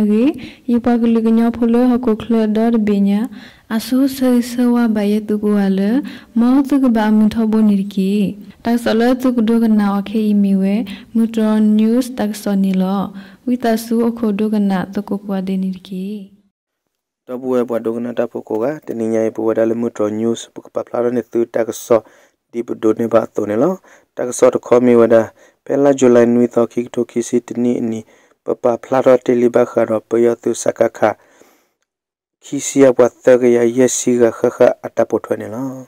တၢ်ဘျုးဒိၣ်မးလၢသုကနၣ်ဟ့ၣ်ဂံၢ်ဟ့ၣ်ဘါယဂ့ၤ, ယပှၤကလုာ်ကညီဖိလၢဟီၣ်ခိၣ်ချၢဒီတဘ့ၣ်ညါ, အဆိဆၢဂ့ၤဆၢဝါဘၣ်ယဲသုကိးဂၤလၢ မ်သုကဘၣ်အမုာ်ထီဘိန့ၣ်တက့ၢ်. တၢ်ကစီၣ်လၢသုကဒိကနၣ်အီၤခဲအံၤမ့ၢ်ဝဲ မုၢ်တြီၢ် news တၢ်ကစီၣ်န့ၣ်လီၤ. ဝံသးစူၤအိၣ်ခိးဒိကနၣ်သကိးကိးဂၤဒဲးန့ၣ်တက့ၢ်. ဒီပုၢ်ဝဲၢ်ပှၤဒိကနၣ်တၢ်ဖိကိးဂၤ, တနံၤညါအံၤ ပဝဲဒၣ်လၢမုၢ်တြီၢ် news ပကပာ်ဖျါထီၣ်န့ၢ်သုတၢ်ကစီၣ် ဒ်ပဒိးန့ၢ်ဘၣ်အသိးန့ၣ်လီၤ. တၢ်ကစီၣ်တခီမ့ၢ်ဝဲဒၣ် ဖဲလါယူၤလံနွံသီ ခံကထိခံဆံတနံၣ်အနံၤ ပပာ်ဖျါထီၣ်တ့ၢ်လံဘၣ်ဃးဒီး ပယီၤသုး စကခ ခံဆံအပှၤသၢကယၤယဲၢ်ဆံဂၤဃၣ်ဃၣ်အတၢ်ပိာ်ထွဲန့ၣ်လီၤ.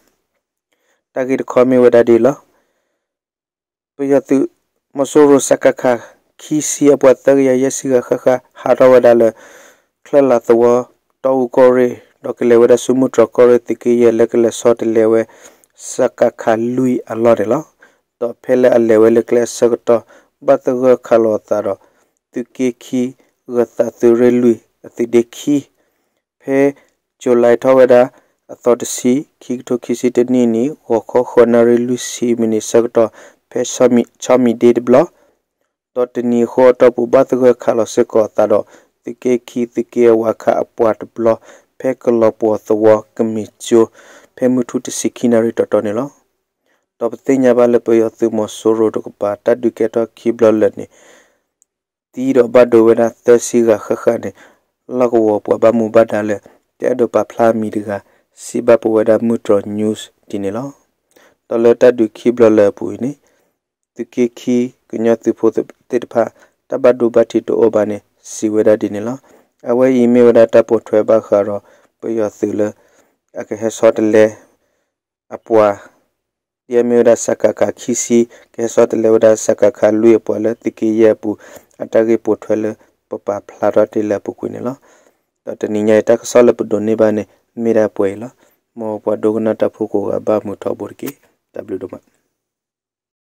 တၢ်ဂ့ၢ်တခီမ့ၢ်ဝဲဒၣ်ဒ်အံၤလီၤ. ပယီၤသုးမီၤစိရိၤ စကခ ခံဆံအပှၤသၢကယၤယဲၢ်ဆံဂၤဃၣ်ဃၣ် ဟးထီၣ်ဝဲဒၣ်လၢ ချၢၣ်လးသဝီ တီအူကီၢ်ရ့ၣ် ဒီးကလဲၤဝဲဒၣ်ဆူမုၢ်တြီၢ်ကီၢ်ရ့ၣ် သုးက့ယဲၢ်လၢကလဲၤဆီတလဲဝဲ စကခ လွံၢ်အလီၢ်န့ၣ်လီၤ. ဒီးဖဲလၢအလဲၤဝဲလၢကျဲအဆၢကတီၢ် ဘၣ်သဂၢၢ်ခးလိာ်အသးဒီး သုးက့ခံ ဂၢၤသးသုးရ့ၣ်လွံၢ် အသုးဒ့ခံ ဖဲ ယူၤလံထီၣ်ဝဲဒၣ် အသီတဆံ ခံကထိခံဆံတနံၣ်အနံၤ ဂီၤခီဃုနၣ်ရံၣ်လွံၢ်ဆံမံးနံးဆၢကတီၢ် ဖဲဆီမံၤဒ့တဘျီ ဒီးတနံၤအဃိအတီၢ်ပူၤ ဘၣ်သဂၢၢ်ခးလိာ်စ့ၢ်ကီးအသးဒီး သုးက့ခံ သုးက့အဝၤခးအပှၤတဘျီ ဖဲကလီၤပှီၤသဝီကမ့ၢ်ကၠိ ဖဲမုၢ်ထူၣ်တဆံခံနၣ်ရံၣ်တီတီန့ၣ်လီၤ. ဒီးပသ့ၣ်ညါဘၣ်လၢပယီၤသုးမီၤစိရိၤတကပၤ တၢ်ဒုးကဲထီၣ်ခံဘျီလၢာ်န့ၣ် သံဒီးဘၣ်ဒိဝဲဒၣ်သၢဆံဂၤဃၣ်ဃၣ်န့ၣ် လီၢ်ကဝီၤပှၤဘၣ်မူဘၣ်ဒါလၢ တအဲၣ်ဒိးပာ်ဖျါအမံၤတဂၤ စံးဘၣ်ပဝဲဒၣ်မုၢ်တြီၢ် news ဒ်န့ၣ်လီၤ. ဒီးလၢတၢ်ဒုးခံဘျီလၢာ်အပူၤအံၤန့ၣ် သုးက့ခံကညီသုးဖိသ့ၣ်တဖၣ် တၢ်ဘၣ်ဒိဘၣ်ထံးတအိၣ်ဘၣ်န့ၣ် စံးဝဲဒၣ်ဒ်န့ၣ်လီၤ. အဝဲအံၤမ့ၢ်ဝဲဒၣ်တၢ်ပိာ်ထွဲဘၣ်ဃးဒီး ပယီၤသုးလၢ အကဟဲဆီတလဲ အပှၤ ဒ်အမ့ၢ်ဝဲဒၣ် စကခ ခံဆံ ကဟဲဆီတလဲဝဲဒၣ် စကခ လွံၢ်အပှၤလၢသုးက့ယဲၢ်အပူၤ အတၢ်ဂ့ၢ်ပိာ်ထွဲလၢ ပပာ်ဖျါထီၣ်တ့ၢ်လၢအပူၤကွံာ်န့ၣ်လီၤ. ဒီးတနံၤညါအံၤ တၢ်ကစီၣ်လၢပဒိးန့ၢ်ဘၣ်န့ၣ် မ့ၢ်ဒၣ်ပှဲၤအံၤလီၤ. မ်ပှၤဒိကနၣ်တၢ်ဖိကိးဂၤဘၣ်မုာ်ထီဘိတက့ၢ်. တၢ်ဘျုးဒိၣ်မး.